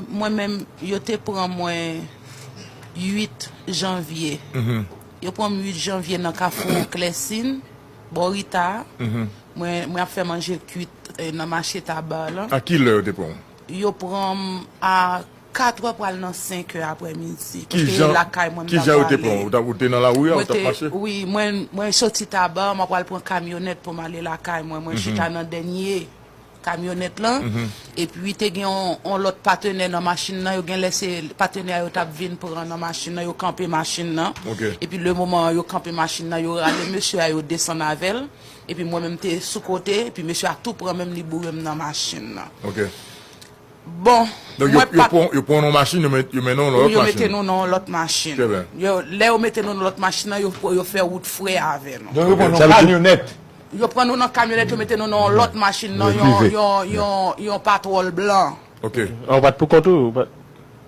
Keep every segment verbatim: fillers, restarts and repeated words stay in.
Mwen menm, yo te pran mwen uit janvye. Yo pran m uit janvye nan Kafou Klèsin, bò Rita a. Mwen, mwen ap fè manje kwit, eh, nan mache Taba lan. A ki lè yo te pran w? Yo pran m a kat è pral nan senk è aprèmidi. Paske e lakay mwen m ta pwale. Ki jan yo te pran w? Ou t ap, ou te nan lari a, ou t ap mache? Wi, mwen, mwen soti Taba, mwen pral pran kamyonèt pou m ale lakay mwen. Mwen chita nan dènye kamyonèt lan. Epi te gen yon, yon lòt patenè nan machin nan. Yo gen lè se patenè a yo t ap vin pran nan machin nan. Yo kanpe machin nan. Epi le moman yo kanpe machin nan, yo rale mesye a, yo desann avè l. Epi mwen menm te sou kote. Epi mesye a tou pran men m, li boure m nan machin nan. Bon, donk, yo, mwen yo pa pran, yo pran w nan machin, yo met, yo mennen w nan lòt machin. Yo mete nou nan yon lòt machin. Trè byen. Yo, lè yo mete nou nan lòt machin nan, yo, yo fè wout frè avè nou. Donk, yo pran nou nan kamyonèt. Yo pran nou nan kamyonèt, yo mete nou nan yon lòt machin, nan yon, yon, yon, yon patwòl blan. Ok. An, ou pa t pou kont ou? Ou pa t,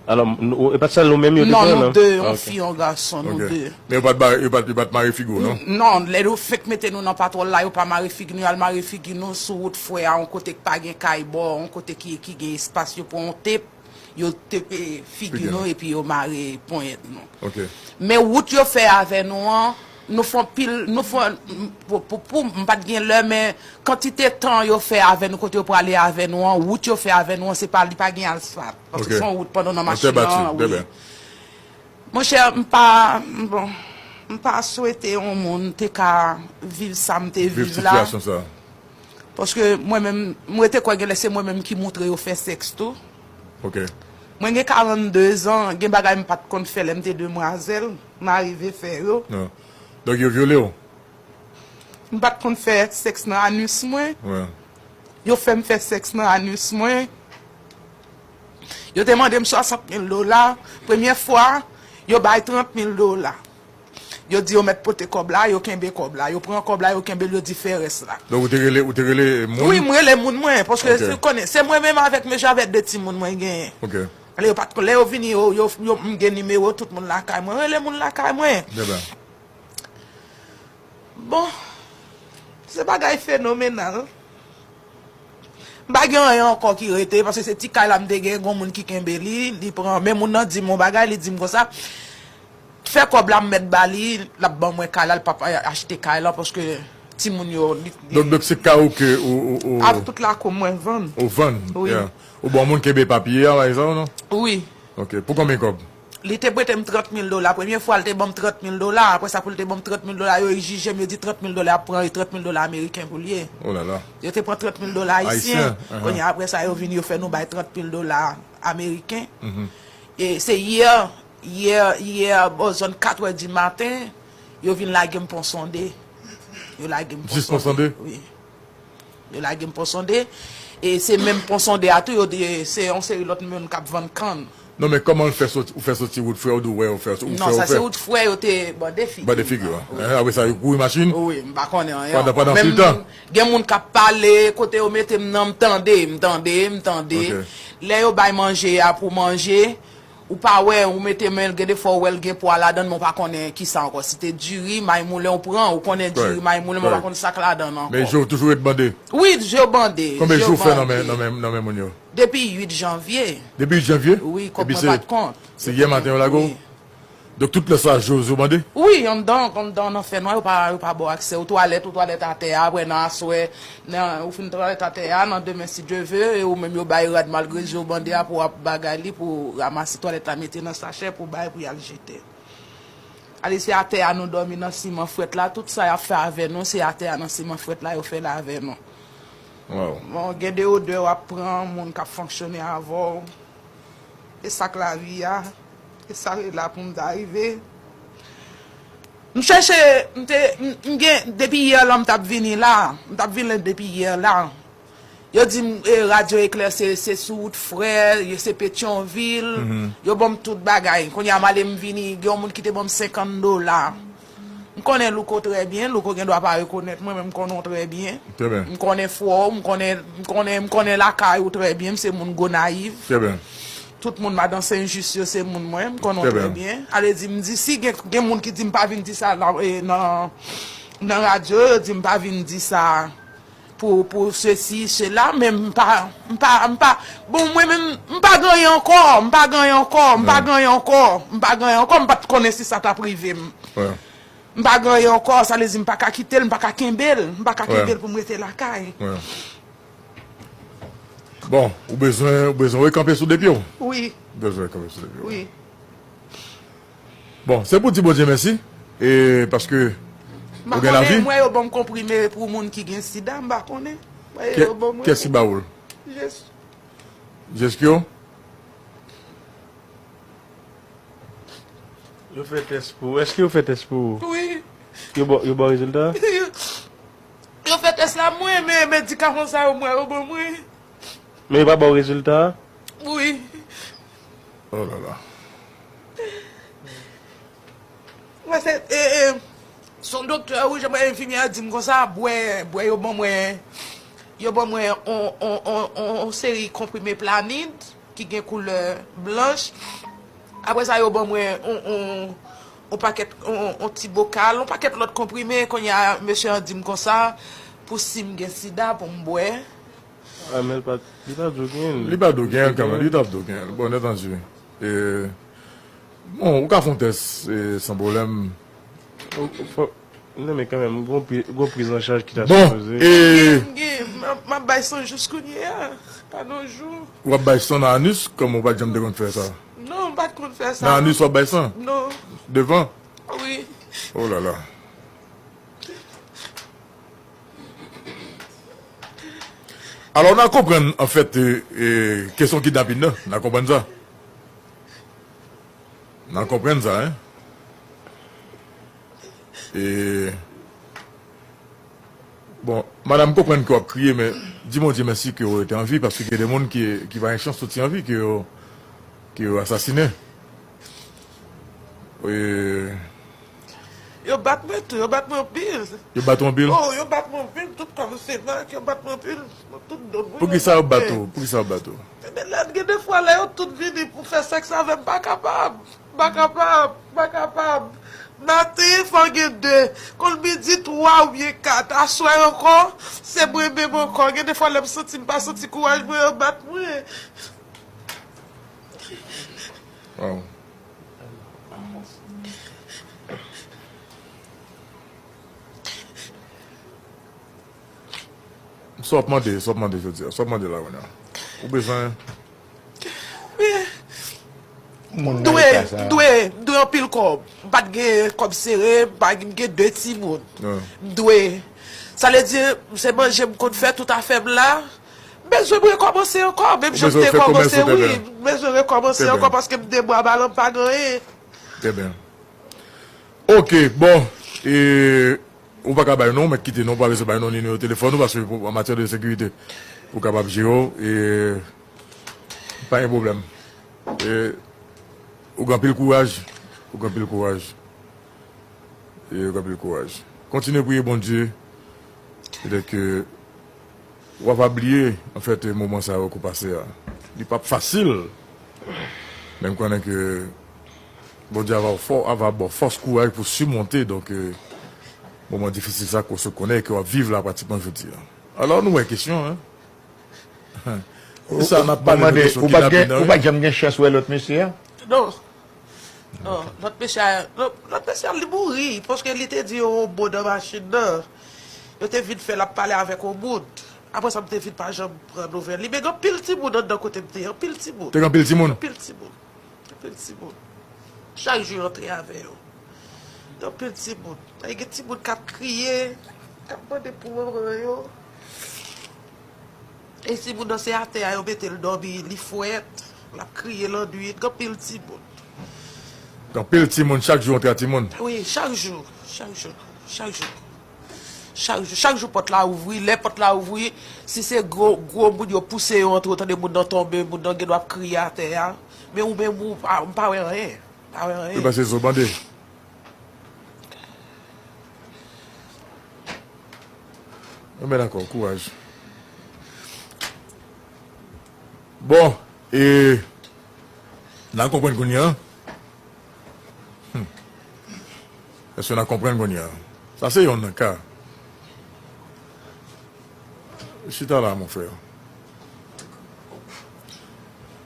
alò, nou, e pa t sèl nou menm yo te pran, non? Non, nou de, yon fi, yon gason, nou de. Men yo pa t ba, yo pa t, yo pa t mare figi w, non? Non, lè yo fenk mete nou nan patwòl la, yo pa mare figi nou, y al mare figi nou sou wout frè a, yon kote k pa gen kay bò, yon kote ki, ki gen espas, yo pran yon tep, yo tepe figi nou, epi yo mare ponyèt nou. Ok. Men wout yo fè avè nou an, nou fè anpil, nou fè, pou, pou, pou, m pa t gen lè, men kantite tan yo fè avè nou, kote yo prale avè nou an, wout yo fè avè nou an, se pa, li pa gen asfalt. Paske se yon wout pandan nan machin nan, wi. Monchè, m pa, bon, m pa swete yon moun te ka viv sa m te viv la. Viv sitiyasyon sa. Paske mwen menm, mwen te kwè gen lè se mwen menm ki moutre yo fè sèks tou. Ok. Mwen gen karannde zan, gen bagay m pa t konn fè lè m te demwazèl, m arive fè yo. Donk yo vyole w? M pa t konn fè sèks nan anis mwen. Yo fè m fè sèks nan anis mwen. Yo te mande m swasant mil dola. Premye fwa, yo bay trant mil dola. Yo di yo mèt pote kòb la, yo kenbe kòb la. Yo pran kòb la, yo kenbe l, yo di fè rès la. Donk, ou te rele, ou te rele moun? Wi, m rele moun mwen, paske ou konnen, se mwen menm avèk mesye avèk de timoun mwen genyen. Ok. Lè yo pa t, lè yo vini, yo, yo, yo, m gen nimewo tout moun lakay mwen. Rele moun lakay mwen. Bon, se bagay fenomenal. M pa gen anyen ankò ki rete, paske se ti kay la m te gen, gon moun ki kenbe li, li pran, men moun nan di m yon bagay, li di m konsa, fè kòb la m mèt ba li, l ap ban mwen kay la, l p ap achte kay la, paske timoun yo, li, li. Donk, donk se kay ou ke ou, ou, ou. Avèk tout lakou mwen vann. Ou vann, yeah. Ou ba yon moun kenbe papye a, pa egzanp, non? Wi. Ok, pou konbyen kòb? Li te prete m trant mil dola. Premye fwa, li te ban m trant mil dola. Apre sa, pou li te ban m trant mil dola, yo egzije m, yo di trant mil dola ap pran, e trant mil dola ameriken pou l ye. Oh là là. Yo te pran trant mil dola ayisyen. Ayisyen, ahan. Kounye a, apre sa, yo vin, yo fè nou bay trant mil dola ameriken. E se yè, yè, yè, bò zòn kat è di maten, yo vin lage m Pon Sonde. Yo lage m Pon Sonde. Jis Pon Sonde? Wi. Yo lage m Pon Sonde. E se menm Pon Sonde a tou, yo di, se yon seri lòt moun k ap vann kann. Non, men kòman l fè soti, ou fè soti wout frè, ou di w wè, ou fè, ou fè, ou fè. Non, sa se wout frè, yo te bande figi. Bande figi, wi. Apre sa, yo kouri machin? Wi, m pa konnen anyen ankò. Pandan, pandan tout tan? Gen moun k ap pale, kote yo mete m nan, m tande, m tande, m tande. Ok. Lè yo bay manje a pou manje, ou pa wè, ou mete men l, gen de fwa ou wè l gen pwa ladan l, men ou pa konnen kisa ankò. Si te diri, may moulen, ou pran, ou konnen diri, may moulen, men ou pa konn sa k ladan l ankò. Men je w toujou ret bande? Wi, je w bande. Konbyen jou w fè nan men, nan men, nan men moun yo? Depi uit janvye. Depi uit janvye? Wi, kòb mwen pa t kont. Epi se, se yè maten yo lage w? Wi. Donk tout lè sa, je w, je w bande? Wi, anndan, anndan nan fènwa, yo pa, yo pa ba w aksè. Ou twalèt, ou twalèt atè a, apre nan aswè, nan, ou fin twalèt atè a, nan demen, si Dye ve, e ou menm yo bay rad malgre je w bande a pou w ap bagay li, pou w ranmase twalèt la, mete nan sachè, pou w bay, pou y al jete. Ale, se atè a nou dòmi nan siman frèt la, tout sa y ap fè avè nou, se atè a nan siman frèt la yo fè l avè nou. Bon, gen de odè w ap pran, moun k ap fonksyone avè w. E sa k lavi a, e sa ki la pou m ta rive. M chèche, m te, m, m gen, depi yè la m t ap vini la, m t ap vini depi yè la. Yo di m, e, Radyo Eklè se, se sou wout frè, se Petyonvil, yo ban m tout bagay. Kounye a m ale m vini, gen yon moun ki te ban m senkant dola. M konnen Louko trè byen, Louko gen dwa pa rekonèt mwen, men m konnen w trè byen. Trè byen. M konnen frè w, m konnen, m konnen, m konnen lakay ou trè byen, m se moun Gonayiv. Trè byen. Tout moun Madan Sen Jis yo se moun mwen, m konnen w trè byen. Ale di, m di, si gen, gen moun ki di m pa vin di sa nan, e, nan, nan radyo, yo di m pa vin di sa. pou, pou sesi, sela, men m pa, m pa, m pa, bon, mwen menm, m pa gen anyen ankò, m pa gen anyen ankò, m pa gen anyen ankò, m pa gen anyen ankò, m pa t konnen si sa t ap rive m. M pa gen anyen ankò, sa vle di m pa ka kite l, m pa ka kenbe l, m pa ka kenbe l pou m rete lakay. Bon, ou bezwen, ou bezwen rekanpe sou de pye w? Wi. Ou bezwen rekanpe sou de pye w? Wi. Bon, se pou di Bondye mèsi, e paske ou gen lavi. M pa konnen, m wè yo ban m konprime pou moun ki gen sida, m pa konnen. M wè yo ban m. Kiyès ki ba ou l? Jeskyo. Jeskyo? Yo fè tès pou ou. Èske yo fè tès pou ou? Wi. Yo ba, yo ba w rezilta a? Yo fè tès la mwen, men medikaman sa yo mwen yo ban mwen. Men yo pa ba w rezilta a? Wi. Oh la la. Mwen se e, e, se yon doktè wi, jan mwen enfimyè a di m konsa, bwè, bwè yo ban mwen, yo ban mwen on, on, on, on, on seri konprime Planid ki gen koulè blanch. Apre sa, yo ban mwen on, on, on pakèt, on, on ti bokal, on pakèt lòt konprime. Kounye a, mesye an di m konsa, pou si m gen sida, pou m bwè. Ah, men li pa, li pa di w genyen l. Li pa di w genyen l kanmenm, li t ap di w genyen l. Bon, entann. E, bon, ou ka fè yon tès e, san pwoblèm. Ou, ou fò, non, men kanmenm, gon pri, gon priz an chaj ki ta sipoze. Bon, e, M gen, m ap, m ap bay san jis kounye a, pa nan jou. W ap bay san nan anis, kòman ou pa t janm te konn fè sa? Non, m pa t konn fè sa. Nan anis w ap bay san? Non. Devan? Wi. Oh la la. Alò, n a konprann, anfèt, e, e, kesyon kidnapin nan, n a konprann sa. N a konprann sa, en. E, bon, madanm, m konprann ke w ap kriye, men di Bondye mèsi ke w rete an vi, paske gen de moun ki, ki pa gen chans soti an vi, ke yo, ke yo asasinen. E, Yo bat mwen tou, yo bat mwen anpil. Yo bat ou anpil? Oh, yo bat mwen anpil, tout kò m se mak, yo bat mwen anpil. Tout do m. Poukisa yo bat ou? Poukisa yo bat ou? Ebyen, lè, gen de fwa, lè yo tout vini pou fè sèks avè m, m pa kapab. M pa kapab, m pa kapab. Maten, fò gen de. Konn midi, twa oubyen kat. Aswè ankò, se mwen menm ankò. Gen de fwa, lè m santi m pa santi kouraj mwen, yo bat mwen. Wow. Sa w ap mande, sa w ap mande jodi a, sa w ap mande la kounye a. Ou bezwen. M dwe, m dwe, m dwe anpil kòb. M pa t gen kòb sere, m pa gen, m gen de timoun. M dwe. Sa vle di, se manje m konn fè tout afè m la. M bezwen m rekòmanse ankò, menm jan m te kòmanse, wi. M bezwen rekòmanse ankò paske m de bwa balan m pa gen anyen. Trè byen. Ok, bon, e, ou pa ka bay non, ou mèt kite non, ou pa bezwen bay non, nimewo telefòn ou, paske pou, an matyè de sekirite, ou kapab jere w, e, pa gen pwoblèm. E, ou gen anpil kouraj, ou gen anpil kouraj. E, ou gen anpil kouraj. Kontinye priye Bondye, petèt ke w ap bliye, anfèt, moman sa yo ke w pase a. Li p ap fasil. Men m konnen ke Bondye ava fò, ava ba w fòs, kouraj pou simonte, donk, e, moman difisil sa ke w sot konnen e ke w ap viv la pratikman jodi a. Alò, nou wè kesyon, en. Poukisa n ap pale de kesyon kidnapin nan, wi? Ou pa t janm gen chans wè lòt mesye a? Non. Non, lòt mesye a, lòt, lòt mesye a, li mouri, paske li te di yo yon mo nan machin nan. Yo te vin fè l ap pale avèk yon moun. Apre sa, m te vin pa janm pran nouvèl li. Men gen anpil timoun anndan kote m te ye, anpil timoun. Te gen anpil timoun? Anpil timoun. Anpil timoun. Chak jou yo antre avè yo. Gen anpil timoun. Ay, gen timoun k ap kriye, k ap mande pou manman yo. E timoun nan se atè a yo mete l dòmi, li frèt, l ap kriye lannwit, gen anpil timoun. Gen anpil timoun, chak jou antre a timoun? Wi, chak jou, chak jou, chak jou. Chak jou, chak jou pòt la ouvri, lè pòt la ouvri, si se gwo, gwo moun yo pouse yo antre, ou tande moun nan tonbe, moun nan gen dwa ap kriye atè a. Men ou menm ou pa, m pa wè anyen, m pa wè anyen. Yo pase zo bande. Enben dakò, kouraj. Bon, e, n a konprann kounye a. Hmm. Èske n a konprann kounye a? Sa se yonn nan ka. Chita la, mon frè.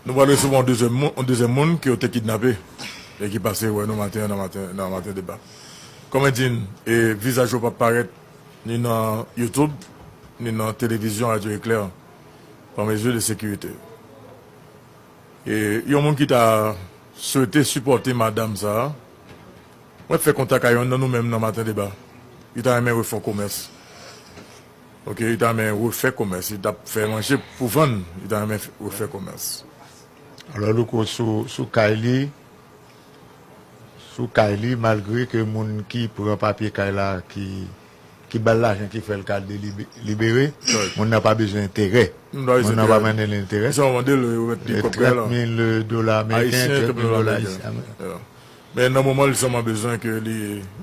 Nou pral resevwa yon dezyèm moun, yon dezyèm moun ke yo te kidnape e ki pase wè nou maten an nan maten, nan maten deba. Kòm mwen di n, e vizaj yo p ap parèt ni nan YouTube, ni nan televizyon Radyo Eklè, pa mezi de sekirite. E yon moun ki ta swete sipòte madanm sa a, mwen fè kontak a yonn nan nou menm nan maten deba. Li ta renmen refè yon komès. Ok, li ta renmen refè komès. Li t ap fè manje pou vann, li ta renmen f- refè komès. Alò, Louko, sou, sou kay li, sou kay li, malgre ke moun ki pran papye kay la, ki, ki ba l lajan ki fè l ka delib- libere, Correct. Moun nan pa bezwen enterè. Nou ta Moun nan pa mande l enterè. Se yon mande l remèt li kòb kay la. Trant mil dola ameriken, Ayisyen, trant trant mil mil dola dola ameriken. ayisyen. Yeah. Men nan moman li sèlman bezwen ke li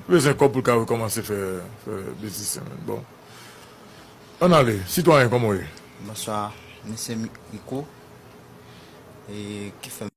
bezwen kòb pou l ka rekòmanse fè, fè biznis li menm. Bon. Ann ale, sitwayen, kòman w ye? Bonswa, mesye Rico. E ki fè